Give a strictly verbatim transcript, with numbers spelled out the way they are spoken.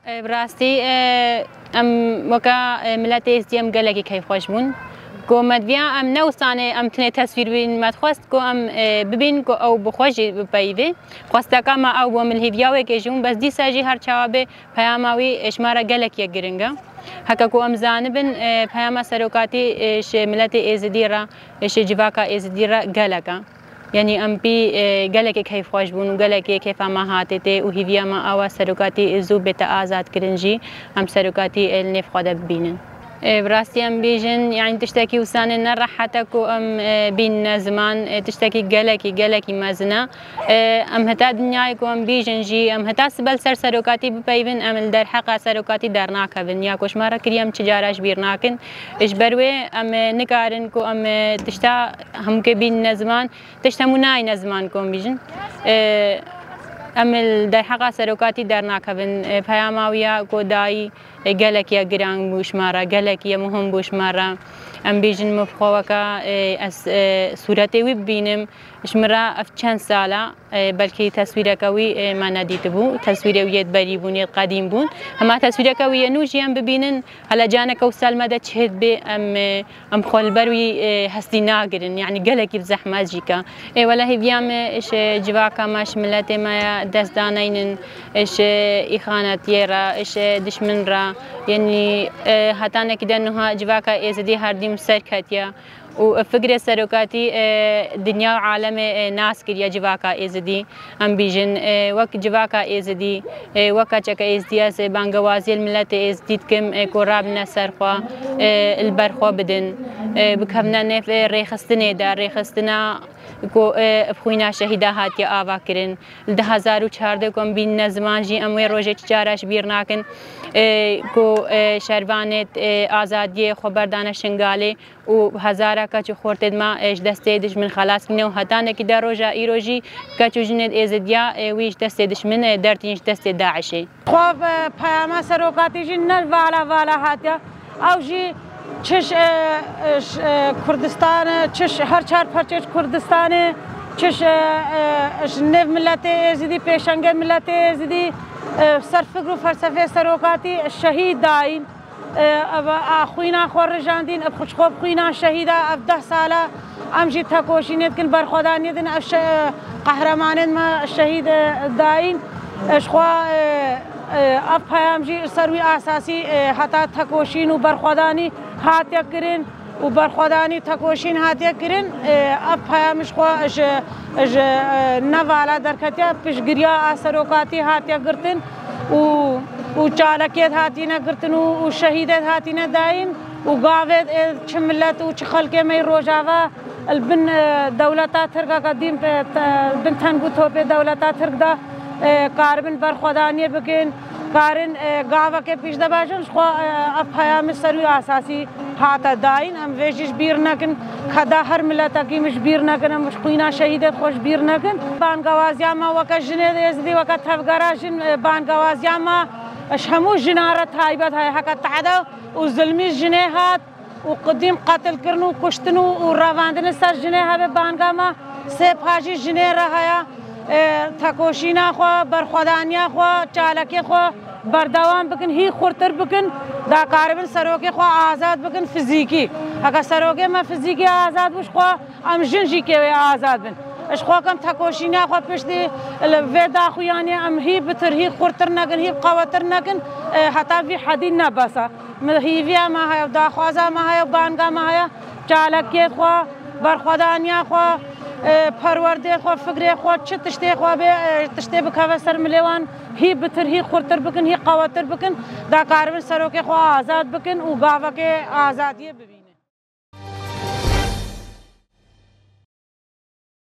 E, bi rastî, e, em weke, e, miletê êzdî em gelekî keyfxweş bûn. Ku me diviya em ne wistanê em tinê teswîr bîn, me dixwest ku em, e, bibîn ku ew bi xwe jî bipeyivê. Xwesteka me ew bû, em li hêviya wê kêjî bûn, bes dîsa jî her çawa bê peyama wî, e, ji me re gelek yek giring e. Heke ku em zanibin, e, peyama serokatî, e, ji miletê êzidî re, e, ji civaka êzidî re gelek e. Yanî em pî, e, gelekê keyfxweş bûn û gelekê keyfa me hatê tê û hêviya me ew e serokatî zû bête azadkirin jî, em serokatî, e, li nêv xwe de bibînin. E, bi rastî em bêjin, yanî tiştekî wisa ne rehet e ku em, e, bînine ziman, e, tiştekî gelekî, gelekî mezin e. E, em heta dinyayê ku em bêjin jî, em heta sibe li ser serokatî bipeyivin, em li derheqa serokatî dernakevin. Ya ku ji me re kiriye em çi cara ji bîr nakin. Ji ber wê em, e, nikarin ku em, e, tişta hemûkê bînine ziman. Tişt hemû nayîne ziman ku em bîjin. E, em li derheqa serokatî dernakevin. E, peyama wî ya ku dayî, e, gelek ye girang bû ji me re, gelek ye muhim bû ji me re. Em bîjin min bi xwe weke, e, ez, e, sûretê wî bibînim. Ji min re ev çend sal e, e, belkî teswîreke wî, e, me nedîtibû. Teswîrê wî yê berî bûn, yê qedîm bûn. Hema teswîreke wî yê nû jî em bibînin, hela caneke wisa li me de çêt bê, em, e, Em xwe li ber wî, e, hestî nagirin, yanî gelekî bi zehmet jî ke. Ê wele hêviya me ji civaka me, ji miletê me ya dest daneynin, ji îxanetiyê re, ji dişmin re. Yanî, e, hetanekî de nuha civaka êzidî her dîm ser ketiye û fikrê serokatî, e, dinya û alemê, e, nas kiriye civaka êzidî. Em bîjin, e, wek civaka êzidî, e, wek keçeke êzidî ez, e, bangewaziyê li miletê êzidî dikim, e, ku rabine ser xwe, e, li ber xwe bidin, e, bikevine nêv, e, rêxistinê de, rêxistina ku, e, bi xwîna şehîda hatiye ava kirin. Li du hezar û çardeh ku em bînine ziman jî em wê rojê çi cara ji bîr nakin, e, ku, e, şervanê, e, azadiyê xwe berdane Şingalê. û hezara keç û xortê me, e, ji destê dijmin xelas kirine û hetanekî de roja îro jî keç û jinê êzidiya, e, wî ji destê dijmin, e, dertîn ji destê DAIŞê. Xwe, e, peyama serokatî jî ne vala vala hatiye. Ew jî çiş, e, e, ş-, e, Kurdistan, e, çiş her çar perçê ji Kurdistanê, çiş, e, e, ji nêv miletê êzidî, pêşengê miletê êzidî, e, ser fikr û felsefê serokatî şehîd dayîn. E, ev a xwîna xwe rijandîn, ev xwişko bi xwîna şehîda, ev deh sala em jî tekoşînê dikin, berxwedaniyê din, ev şe-, qehremanên me şehîd, e, dayîn. E, ji xwe, e, e, ev peyam jî li ser wî asasî, e, heta tekoşîn û berxwedanî hatiye kirin û berxwedanî tekoşîn hatiye kirin. E, ev peyam ji xwe ji, ji, e, nevala derketiye, piştgiriya a serokatî hatiye girtin. û, û çalekiyê hatîne girtin û, û şehîdê hatîne dayîn û gavê, e, çi milet û çi xelkê me yê Rojava li bin, e, dewleta Tirk, ka dîn, e, te-, bin teng û topê dewleta Tirk de, e, karibin berxwedaniyê bikin, karin, e, gavekê pêş de bajin, ji xwe, e, ev peyamê ser wî asasî hate dayîn. Em vê jî ji bîr nekin. Keda her miletekî min ji bîr nekin. Em ji xwîna şehîdê xwe ji bîr nekin. Bangewaziya me weke jinê êzidî, weke tevgera jin, e, bangewaziya me ji hemû jinan re taybet heye. Heke tehde û zilmî jinê hat û qedîm qetilkirin û kuştin û, û revandin ser jinê hebe banga me. Sê pajî jinê re heye, e, tekoşîna xwe, berxwedaniya xwe, çalakiyê xwe berdewam bikin, hî xurtir bikin, da karibin serokê xwe azad bikin fizîkî. Heke serokê me fizîkî azad bû, ji xwe em jin jî kê wê azad bin. Ji xwe kem tekoşîna xwe piştî li vê daxuyaniyê em hî bitir, hî xurtir nekin, hî qewetir nekin, e, heta vî hedî ne bes e. Min hîviya me heye, daxwaza me heye, banga me heye, çalakiyê xwe, berxwedaniya xwe, e, perwerdê xwe, fikrê xwe, çi tiştê xwe bê, e, tiştê bikeve ser milê wan, hî bitir, hî xurtir bikin, hî qewetir bikin, da karibin serokê xwe azad bikin û gavekê azadiyê bibîn.